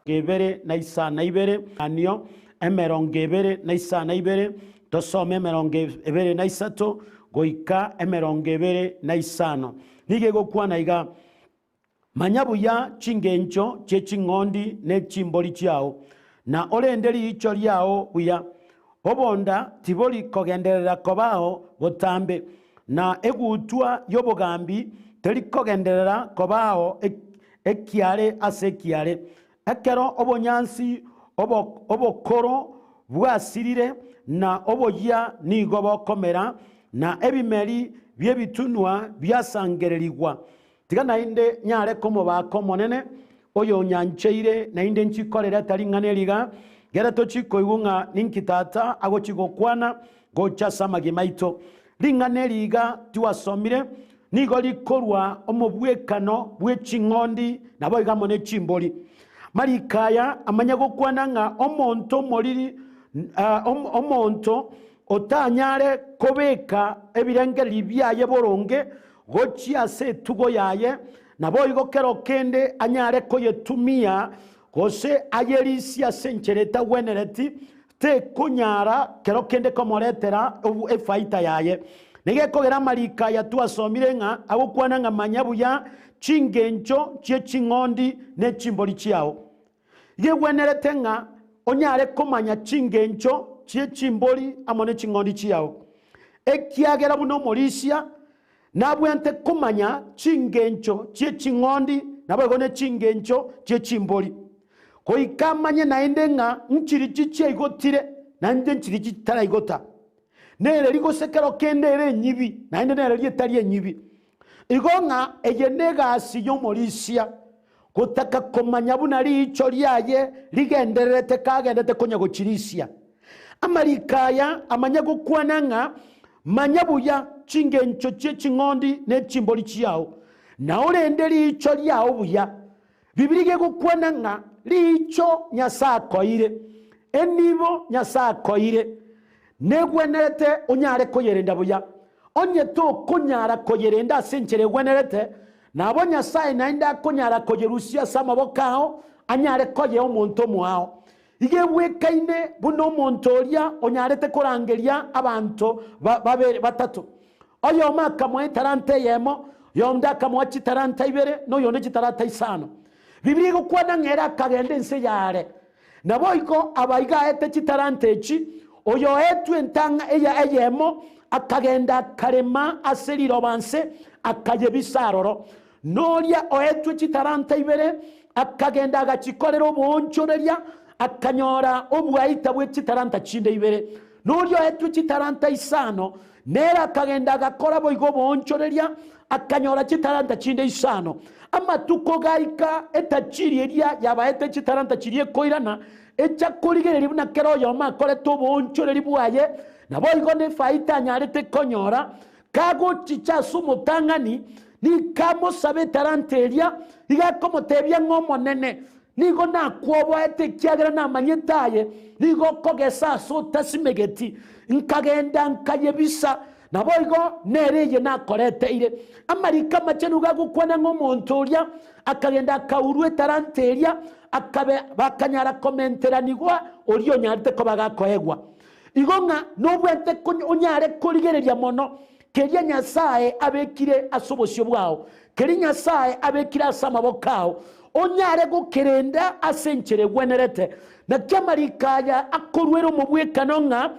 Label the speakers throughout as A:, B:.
A: Ebere na isano na ibere, anio 25 tosome 23 goika 25. Nigo egokwana iga, Manya buya chingencho chie ching'ondi ne chimbori chiao, na orende riicho riao buya. Obonda tibori kogenderera kobao botambe, na egutwa y'obogambi teri kogenderera kobao ekiare ase ekiare. Ekero obonyansi obokoro bwasirire, na oboyia nigo bokomera, na ebimeri bi'ebitunwa biasangererigwa. Tiga naende nyare komobaaka Omonene, oyonyancheire, naende nchikorereta ring'ana eri iga, gere tochie koigwa ng'a ninki Tata agochia gokwana gocha ase amagima aito. Ring'ana eri iga twasomire nigo rikorwa omobwekano bwe ching'ondi naboigo amo ne chimbori. Mariko aya amanye gokwana ng'a omonto omoriri omonto otanyare kobeka ebirengererio biaye boronge gochia ase etugo yaye, naboigo kero kende anyare koyetumia gose ayerisie ase enchera etagwenereti, tekonyara kero kende komoretera efaita yaye. Nigo ekogera amariko aya twasomire ng'a agokwana ng'a manya buya chingencho chie ching'ondi ne chimbori chiao. Gegwenerete ng'a onyare komanya chingencho chie chimbori amo ne ching'ondi chiao, ekiagera buna omorisia nabwente komanya chingencho chie ching'ondi naboigo ne chingencho chie chimbori. Goika amanye naende ng'a nchirichi chiaigotire naende nchirichi chitaraigota, nereri gose kero kende ere enyibi naende nereri etari enyibi. Igo ng'a eye negasi y'omorisia, gotaka komanya buna riicho riaye rigendererete kagendete konya gochirisia. Amariko aya amanye gokwana ng'a manya buya chingencho chie ching'ondi ne chimbori chiao, na orende riicho riao buya. Bibilia gegokwana ng'a riicho Nyasae akoeire, enibo Nyasae akoeire, Negwenerete onyare koyerenda buya. Onye tokonyara koyerenda ase enchera egwenerete, nabo Nyasae naende akonyara koyerusia ase amaboko ao, anyare koyea omonto omoao. Igo egwekaine buna omonto oria onyarete korangeria abanto babere batato, oyomo akamoa etalanta eyemo, oyonde akamoa chitalanta ibere, na oyonde chitalanta isano. Bibilia egokwana ng'a ere akagenda ense y'aare. Naboigo abaiga aete chitalanta echi, oyoetwe entang'a eya eyemo, akagenda akarema ase riroba nse, akayebisa aroro. Noria oetwe chitalanta ibere, akagenda agachikorera oboonchoreria, akanyora obwaita bwe chitalanta chinde ibere. Noria oetwe chitalanta isano, nere akagenda agakora boigo oboonchoreria, akanyora chitalanta chinde isano. Amatuko gaika etachiri eria yabaete chitalanta chiria ekoirana, echa korigereria buna kera oyomo akorete oboonchoreri bwaye, naboigo nefaita anyarete konyora. Kagochicha ase omotang'ani, nigo amosabe etalanta eria, igo akomotebia ng'a Omonene, Nigo nakwoboete ekiagera namanyete aye nigo okogesa ase otasimegeti, nkagenda nkayebisa, naboigo nere eye nakoreteire. Amariko amachenu gagokwana ng'a omonto oria akagenda akaurwa etalanta eria, akabe bakanyara komenteranigwa oria onyarete koba gakoegwa. Igo ng'a nobwate onyare korigereria mono keria Nyasae abekire ase obosio bwao, Keria Nyasae abekire ase amaboko ao, onyare gokerenda ase enchera egwenerete. Naki amariko aya akoruera omobwekano ng'a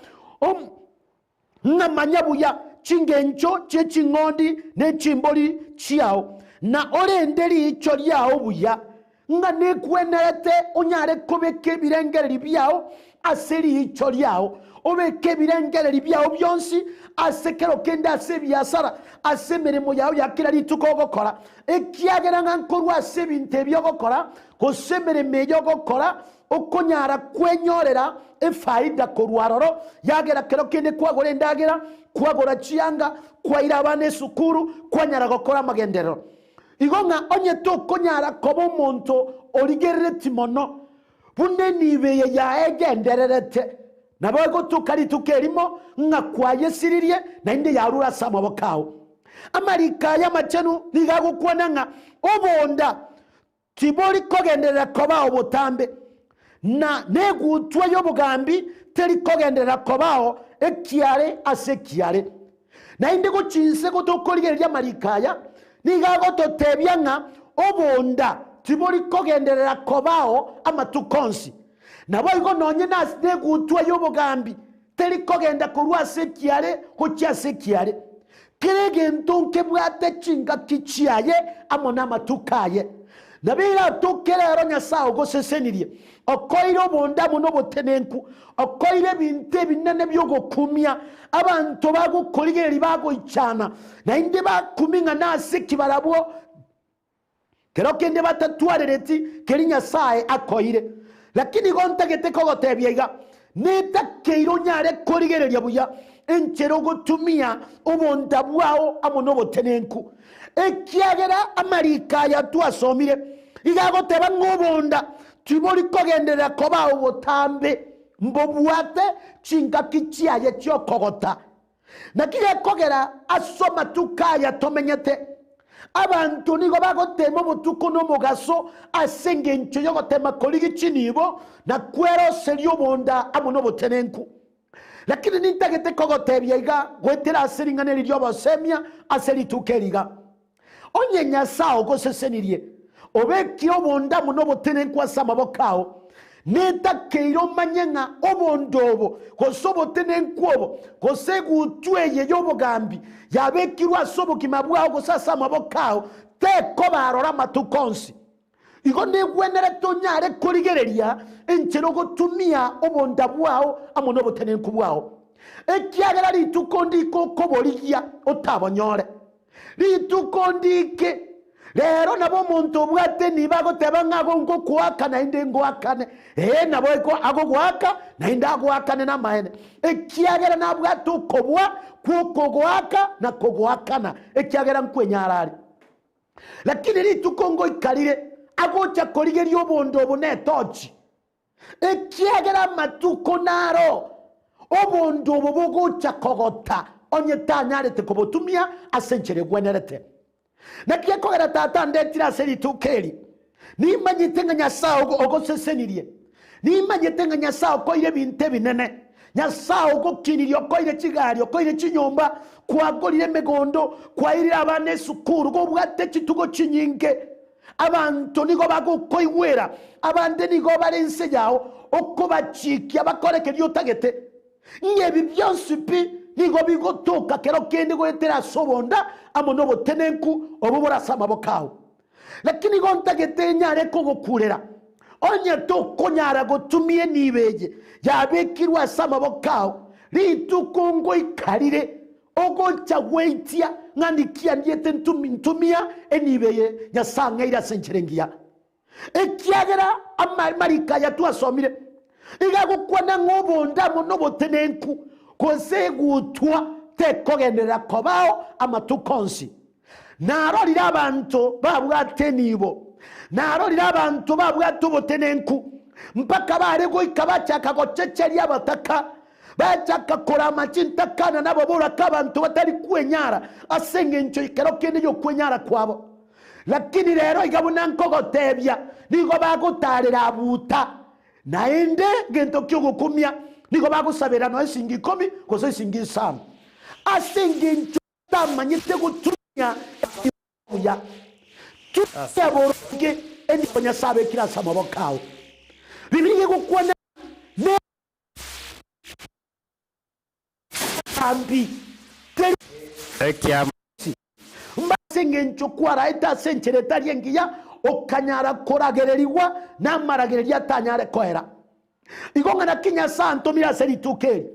A: ng'a manya buya chingencho chie ching'ondi ne chimbori chiao, na orende riicho riao buya, Ng'a negwenerete onyare kobeka ebirengererio biao ase riicho riao, obeke ebirengererio biao bionsi ase kero kende ase ebiasara, ase emeremo yao ya kera rituko ogokora, ekiagera ng'a nkorwa ase ebinto ebi ogokora, gose emeremo eye ogokora, okonyara kwenyorera efaida korwa aroro, yagera kero kende kwagora endagera, kwagora chianga, kwaira abana esukuru, kwanyara gokora amagenderero. Igo ng'a onye tokonyara koba omonto origerereti mono, buna enibo eye yaye egendererete, nabo egotoka rituko erimo ng'a kwayesiririe, naende yarure ase amaboko ao. Amariko aya amachenu nigo agokwana ng'a obonda. Tibori kogenderera kobao botambe, na negutwa y'obogambi teri kogenderera kobao ekiare ase ekiare. Naende gochia inse gotokorigereria amariko aya, nigo agototebia ng'a obonda tibori kogenderera kobao amatuko onsi. Naboigo nonye negutwa y'obogambi teri kogenda korwa ase ekiare gochia ase ekiare. Kera egento nkebwate chingaki chiaye amo namatuko aye. Nabo eratoke rero Nyasae ogosesenirie, okoeire obonda amo nobotenenku, okoeire ebinto ebinene bi'ogokumia, abanto bagokorigereria bagoichana, naende bakumia ng'a nase ki barabwo Kero kende batatwarereti keria Nyasae akoeire. Lakini igo ntagete kogotebia iga, netakeire onyare korigereria buya enchera ogotumia obonda bwao amo nobotenenku. Ekiagera amariko aya twasomire iga agoteba ng'a obonda tibori kogenderera koba obotambe, mbobwate chingaki chiaye chi'okogota. Naki gekogera ase amatuko aya tomenyete, abanto nigo bagoteema obotuko na omogaso ase engencho y'ogoteema korigia chinibo na kweroseria obonda amo nobotenenku. Lakini nintagete kogotebia iga goetera ase ring'ana eri ri'obosemia ase rituko eri iga, Onye Nyasae ogosesenirie, obekire obonda amo nobotenenku ase amaboko ao, netakeire omanye ng'a obonda obo, gose obotenenku obo, gose egutwa eye y'obogambi yabekirwe ase obogima bwao gose ase amaboko ao, tekoba aroro amatuko onsi. Igo negwenerete onyare korigereria enchera ogotumia obonda bwao amo nobotenenku bwao, ekiagera rituko ndike okoborigia otabonyore. Rituko ndike rero nabo omonto obwate nibo agoteba ng'a ago ngokoaka naende ngoakane. Ee, nabo agogoaka naende agoakane namaene, ekiagera nabwate okobua kw'okogoaka na kogoakana, ekiagera nkwenyara are. Lakini rituko ngoika rire agocha korigeria obonda obo netochi, Ekiagera amatuko naro obonda obo bogocha kogota, onye tanyarete kobotumia ase enchera egwenerete. Naki gekogera Tata andetire ase rituko eri, nimanyete ng'a Nyasae ogosesenirie, nimanyete ng'a Nyasae okoire ebinto ebinene, Nyasae ogokinirie, okoire chigari, okoire chinyomba, kwagorire emegondo, kwairire abana esukuru, kobwate chitugo chinyinge. Abanto nigo bagokoigwera, abande nigo bare inse yao, okobachikia bakore keria otagete. Ng'a ebi bionsi pi nigo bigotoka kero kende goetera ase obonda amo nobotenenku obo bore ase amaboko ao. Lakini igo ntagete nyare kogokurera, onye tokonyara gotumia enibo eye yabekirwe ase amaboko ao, rituko ngoika rire Ogocha gweitia ng'a nikiandiete ntumia enibo eye Nyasae ang'eire ase enchera engiya. Ekiagera amariko aya twasomire iga agokwana ng'a obonda amo nobotenenku gose egutwa tekogenderera kobao amatuko onsi. Narorire abanto babwate enibo, narorire abanto babwate obotenenku, mpaka bare goika bachaka gochecheria abataka, bachaka korama chintakana na ababoraka abanto batari kwenyara ase engencho ekero kende y'okwenyara kwabo. Lakini rero iga buna nkogotebia, nigo bagotarera abuta, naende gento ki'ogokumia, nigo bagosabera nonya esingi ikomi gose esingi isano ase engencho Tamanyete gotumia enibo buya. Tumia boronge enibo Nyasae abekire ase amaboko ao. Bibilia egokwana ne ambi teri
B: Ekiama.
A: Mba ase engencho kwaraete ase enchera etari engiya, okanyara koragererigwa namaragererio atanyare koera. Igo ng'a naki Nyasae antomire ase rituko eri?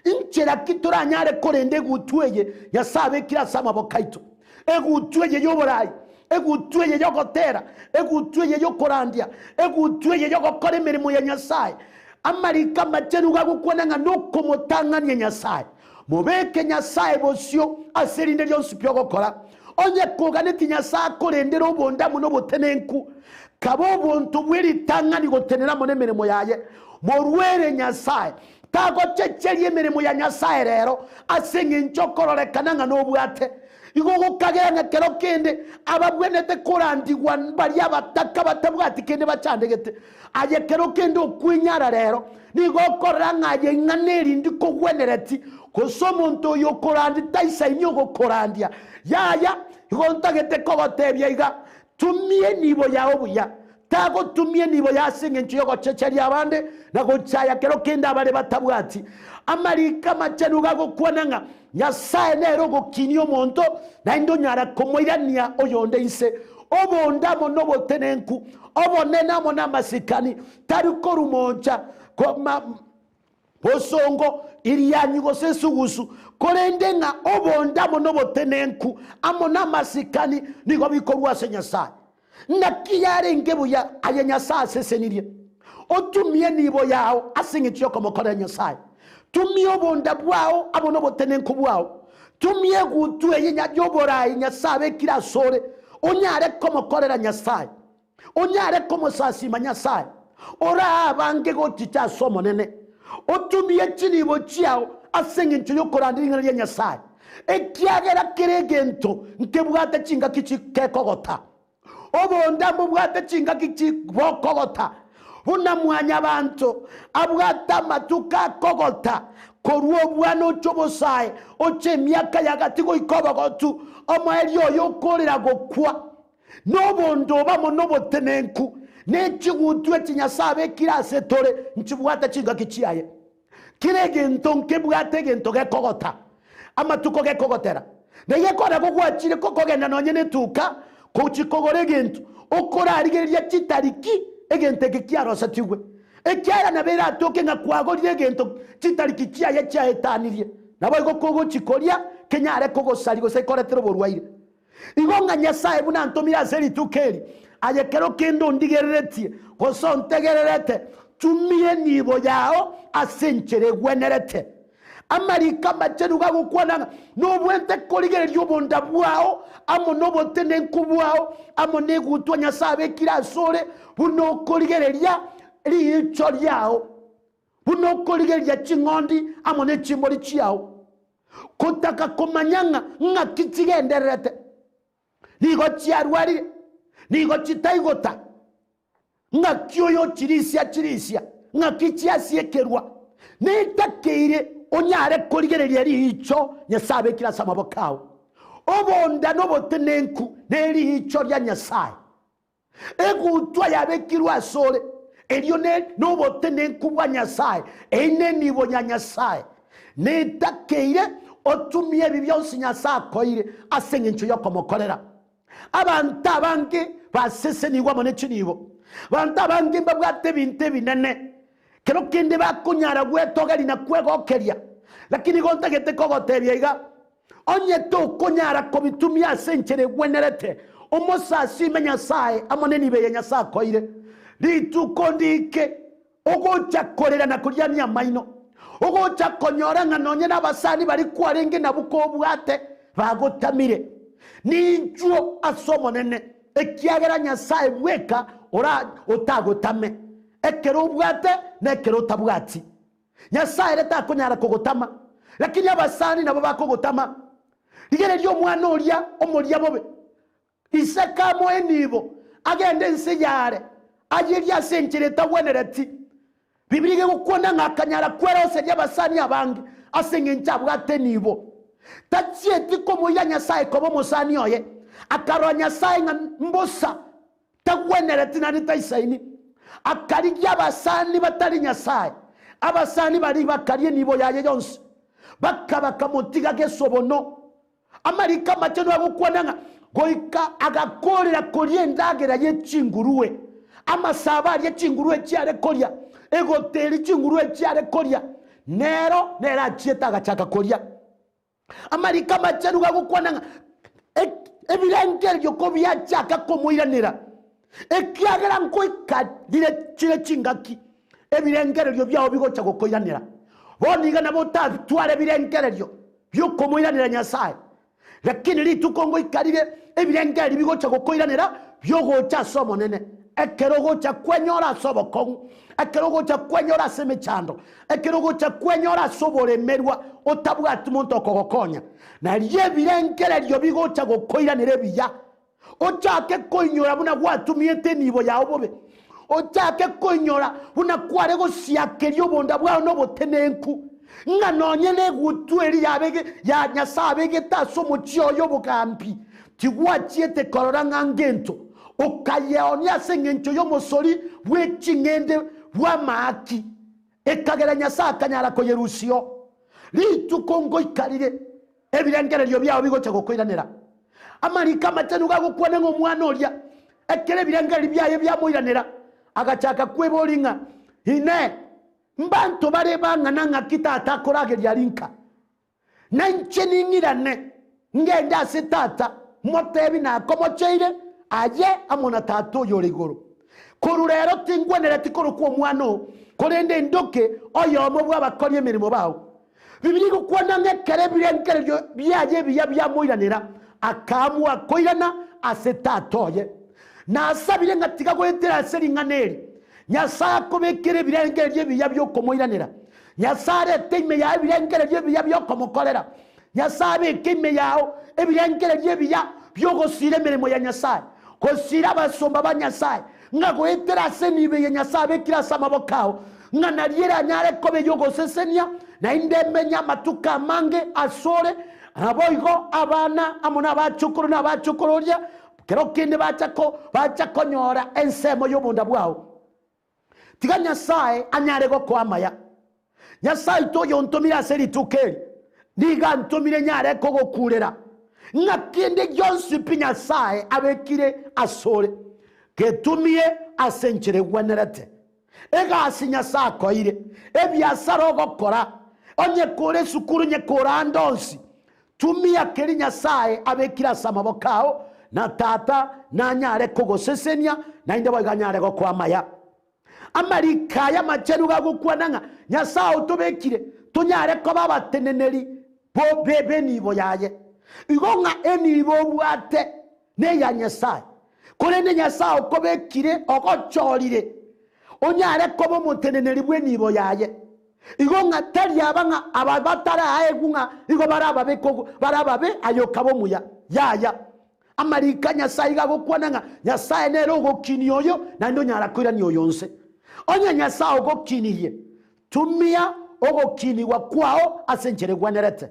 A: Inchera ki toranyare korenda egutwa eye Nyasae abekire ase amaboko aito? Egutwa eye y'oborai, egutwa eye y'ogotera, egutwa eye y'okorandia, egutwa eye y'ogokora emeremo ya Nyasae. Amariko amachenu gagokwana ng'a nokomotang'ania Nyasae. Mobeke Nyasae bosio ase rinde rionsi pi ogokora. Onye koganeti Nyasae akorendere obonda amo nobotenenku, kaba obonto bwe ritang'ani gotenena amo nemeremo yaye. Morwere Nyasae. Tagochecheria emeremo ya Nyasae rero ase engencho okororekana ng'a nobwate. Igo gokagera ng'a kero kende ababwenerete korandigwa mbaria abataka batabwati kende bachandegete. Aye kero kende okwenyara rero, nigo okorora ng'a aye ing'ana eri ndikogwenereti, gose omonto oyo okorandia taisaini ogokorandia. Yaya, igo ntagete kogotebia iga, tumia enibo yao buya. Tagotumia enibo yaye ase engencho y'ogochecheria abande na gochaya kero kende abare batabwati. Amariko amachenu gagokwana ng'a Nyasae nere ogokinia omonto, naende onyara komoirania oyonde inse. Obonda amo nobotenenku, obonene amo namasikani, tari korumoncha bosongo, irianyi gose esugusu, korende ng'a obonda amo nobotenenku amo namasikani nigo bikorwa ase Nyasae. Naki yarenge buya aye Nyasae asesenirie, otumie enibo yao ase engencho y'okomokorera Nyasae. Tumia obonda bwao amo nobotenenku bwao. Tumia egutu eye y'oboraai Nyasae abekire asore, onyare komokorera Nyasae, onyare komosasima Nyasae, orae abange gochicha ase Omonene. Otumie chinibo chiao ase engencho y'okorandia ring'ana ria Nyasae, ekiagera kera egento nkebwate chingaki chikekogota. Obonda mbobwate chingaki chibokogota, buna mwanyabanto abwate amatuko akogota, korwa obwana oche obosae, oche emiaka ya gati goika obogotu, omoerio oye okorera gokwa. Nobonda obo amo nobotenenku, ne chigutu echi Nyasae abekire ase tore, nchibwate chingaki chiaye. Kera egento nkebwate egento gekogota, amatuko gekogotera. Na gekora gogwachire kogenda nonye netuka gochi kogora egento, okorarigereria chitariki egento eke kiarosetigwe. Ekiagera nabo eratoke ng'a kwagorire egento chitariki chiaye chiaetanirie, naboigo kogochi koria kenyare kogosaria gose koretera oborwaire. Igo ng'a Nyasae buna antomire ase rituko eri, aye kero kende ondigereretie, gose ontegererete, tumia enibo yao ase enchera egwenerete. Amariko amachenu gagokwana ng'a nobwente korigereria obonda bwao amo nobotenenku bwao amo negutwa Nyasae abekire asore, buna okorigereria riicho riao, buna okorigereria ching'ondi amo ne chimbori chiao. Gotaka komanya ng'a ng'aki chigendererete, nigo chiarwarire, nigo chitaigota, ng'aki oyo ochirisia chirisia, ng'aki chiasiekerwa. Netakeire onyare korigereria riicho Nyasae abekire ase amaboko ao. Obonda nobotenenku neriicho ria Nyasae. Egutwa yabekirwe asore, erio nobotenenku bwa Nyasae, eyio nenibo ya Nyasae. Netakeire otumie ebi bionsi Nyasae akoeire ase engencho y'okomokorera. Abanto abange basesenigwe amo ne chinibo. Abanto abange mbabwate ebinto ebinene, kero kende bakonyara gwetogeria na kwegokeria. Lakini igo ntagete kogotebia iga, Onye tokonyara kobitumia ase enchera egwenerete, omosasime Nyasae amo nenibo eye Nyasae akoeire. Rituko ndike ogocha korera na koriania amaino, ogocha konyora ng'a nonye nabasani baria kwarenge nabwo kobwate bagotamire. Ninchuo ase Omonene, ekiagera Nyasae bweka ora otagotame, ekero obwate na ekero otabwati. Nyasae ere takonyara kogotama, lakini abasani nabo bakogotama. Rigereria omwana oria omoria bobe, ise kamoe enibo, agende ense y'aare, ayerie ase enchera etagwenereti. Biblia iga egokwana ng'a akanyara kweroseria abasani abange ase engencho abwate enibo. Tachieti komoira Nyasae koba omosani oye, akarora Nyasae ng'a mbosa Tagwenereti naende taisaini. Akarigia abasani batari Nyasae, abasani baria bakaria enibo yaye yonsi, bakabakamotiga gesobono. Amariko amachenu agokwana ng'a goika agakoorera koria endagera ye chingurue, amasabo aria chingurue chiare koria, egoteri chingurue chiare koria, nero nere achiete agachaka koria. Amariko amachenu gagokwana ng'a ebirengererio kobiachaka komoiranera, ekiagera ngoika rire chire chingaki ebirengererio biao bigocha gokoiranera. Bono iga nabo otatware ebirengererio biokomoiranera Nyasae, lakini rituko ngoika rire ebirengererio bigocha gokoiranera biogocha ase Omonene. Ekero ogocha kwenyora ase obokong'u, ekero ogocha kwenyora ase emechando, ekero ogocha kwenyora ase oboremerwa otabwati monto okogokonya, nario ebirengererio bigocha gokoiranera ebiya. Ochake koinyora buna gwatumiete enibo yao bobe, ochake koinyora buna kware gosiakeria obonda bwao nobotenenku, ng'a nonye negutu eria yabege ya Nyasae abegete ase omochie oye obogambi, tigwachiete korora ng'a ngento, okayeonia ase engencho y'omosori bwe ching'ende bw'amaaki, ekagera Nyasae akanyara koyerusia oo. Rituko ngoikarire, ebirengererio biao bigocha gokoiranera. Amariko amachenu gagokwana ng'a omwana oria, ekero ebirengererio biaye biamoiranera, agachaka kweboria ng'a, Inee! Mbanto bare bang'ana ng'aki tata akorageria aria nka? Na inche ning'irane, ngende ase tata, motebi nakomocheire aye amo na tata oyore igoro. Korwa rero tingwenereti korokwa omwana oo, korende indoke oyomo bw'abakori emeremo bao. Bibilia igokwana ng'a ekero ebirengererio biaye ebiya biamoiranera, akaamua koirana ase tata oye. Nasabire ng'a tiga goetera ase ring'ana eri, Nyasae akobekere ebirengererio ebiya bi'okomoiranera. Nyasae arete ime yao ebirengererio ebiya bi'okomokorera. Nyasae abeke ime yao ebirengererio ebiya bi'ogosiira emeremo ya Nyasae, gosiira abasomba ba Nyasae, ng'a goetera ase enibo eye Nyasae abekire ase amaboko ao, ng'a nario eranyare koba ey'ogosesenia, naende emenye amatuko amange asore, naboigo abana amo nabachokoro na abachokororia, kero kende bacha bacha konyora ensemo y'obonda bwao. Tiga Nyasae anyare gokoa amaya. Nyasae oito oyontomire ase rituko eri, nigo antomire nyare kogokurera, ng'a kende gionsi pi Nyasae abekire asore, getumie ase enchera egwenerete. Egasi Nyasae akoeire, ebiasara ogokora, onye kore esukuru, onye kore ande onsi, tumia keria Nyasae abekire ase amaboko ao, na Tata nanyare kogosesenia, naende boigo anyare gokoa amaya. Amariko aya amachenu gagokwana ng'a Nyasae otobekire tonyare koba abateneneri b'enibo yaye. Igo ng'a enibo obwate neya Nyasae, korende Nyasae okobekire ogochorire onyare koba omoteneneri bw'enibo yaye. Igo ng'a tari aba ng'a aba bataraegwa ng'a igo bare ababe bare ababe aye okaba omuya. Yaya. Amariko a Nyasae iga agokwana ng'a Nyasae nere ogokinia oyo, naende onyara koirania oyo onse. Onye Nyasae ogokinirie, tumia ogokinigwa kwao ase enchera egwenerete.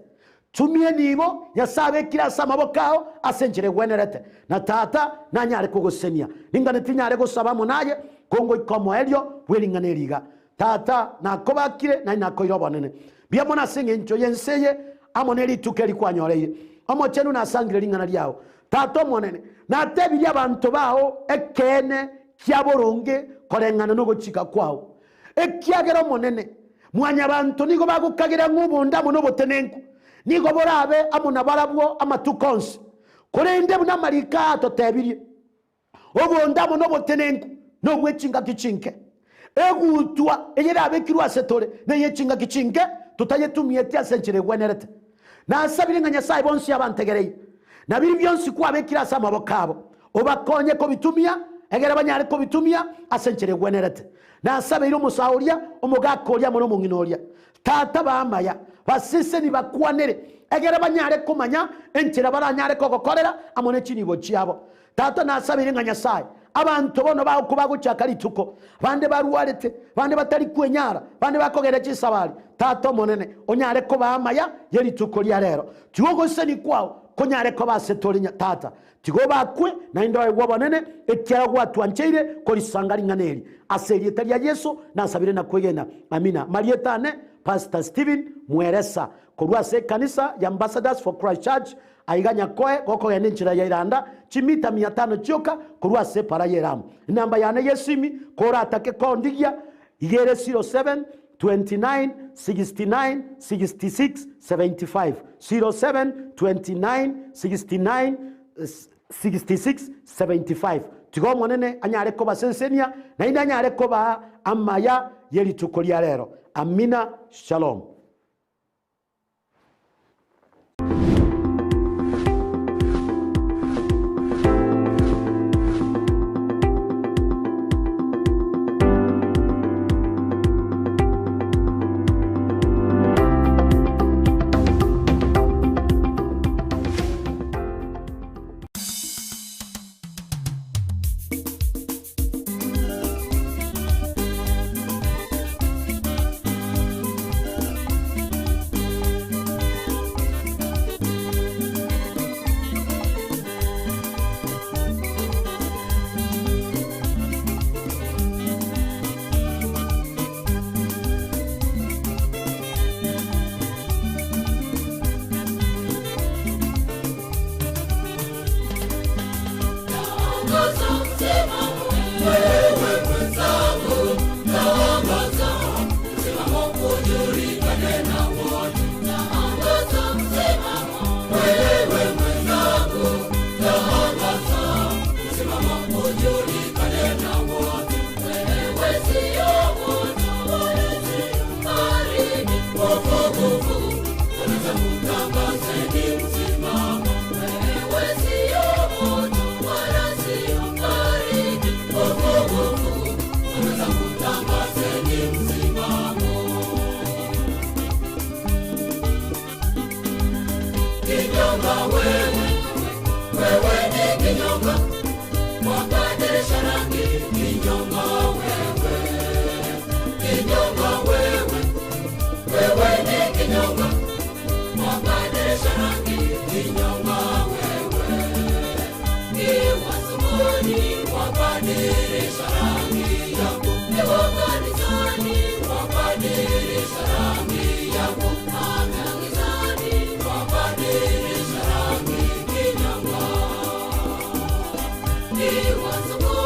A: Tumia enibo Nyasae abekire ase amaboko ao ase enchera egwenerete, na Tata nanyare kogosesenia. Ningane tinyare gosaba amo naye, kongoika omoerio bw'ering'ana eri iga. Tata, nakobakire, naende nakoire obonene. Mbuya mono ase engencho y'ense eye amo ne rituko eri kwanyoreire. Omochenu nasangire ring'ana riao. Tata Omonene, natebirie abanto bao ekeene kia boronge koreng'ana nogochika kwao. Ekiagera Omonene, mwanyabanto nigo bagokagera ng'a obonda amo nobotenenku nigo borabe amo nabarabwo amatuko onsi. Korende buna amariko aya atotebirie, Obonda amo nobotenenku nobwe chingaki chinke. Egutwa eyerabekirwe ase tore neye chingaki chinke, totayetumieti ase enchera egwenerete. Nasabire ng'a Nyasae bonsi abantegereire, na biria bionsi kwabekire ase amaboko abo, obakonye kobitumia, egere banyare kobitumia ase enchera egwenerete. Nasabeire omosae oria, omogaka oria amo nomong'ina oria, Tata b'amaya, baseseni bakwanere, egere banyare komanya enchera baranyare kogokorera amo ne chinibo chiabo. Tata nasabeire ng'a Nyasae, abanto bono bao kobagochaka rituko, bande barwarete, bande batari kwenyara, bande bakogenda chisabari, Tata Omonene, onyare kobaa amaya ye rituko ria rero. Tiga ogosesenia kwao konyare koba ase tore, Tata. Tiga obakwe, naende oegwe obonene, ekiagera gwatwancheire korisanga ring'ana eri. Ase erieta ria Yeso nasabire na kwegena. Amina. Marieta ane, Pastor Stephen Mweresa, korwa ase ekanisa ya Ambassadors for Christ Church, Aiga nyakoe gokogenda enchera ya Iranda, chimita mia tano chioka korwa ase epara y'Elamu. Enamba yane y'esimi koratake kondigia iga ere 07 29 69 66 75, 07 29 69 66 75. Tiga Omonene anyare kobasesenia naende anyare kobaa amaya ye rituko ria rero. Amina. Shalom. Wewe mwenzangu, tangaza msimamo ujulikane na wote. Tangaza msimamo. Wewe mwenzangu, tangaza msimamo ujulikane na wote. Wewe sio moto wala sio baridi, wokovu wenzangu, tangazeni msimamo. Wewe sio moto wala sio baridi, wokovu wenzangu, tangazeni msimamo. Kinyonga wewe, wewe ni kinyonga, wabadilisha rangi. Kinyonga wewe, kinyonga wewe, wewe ni kinyonga, wabadilisha rangi. Kinyonga wewe, iwa sokoni wabadilisha rangi yako, iwa kanisani wabadilisha rangi yako, hata gizani wabadilisha rangi. Kinyonga iwa sokoni.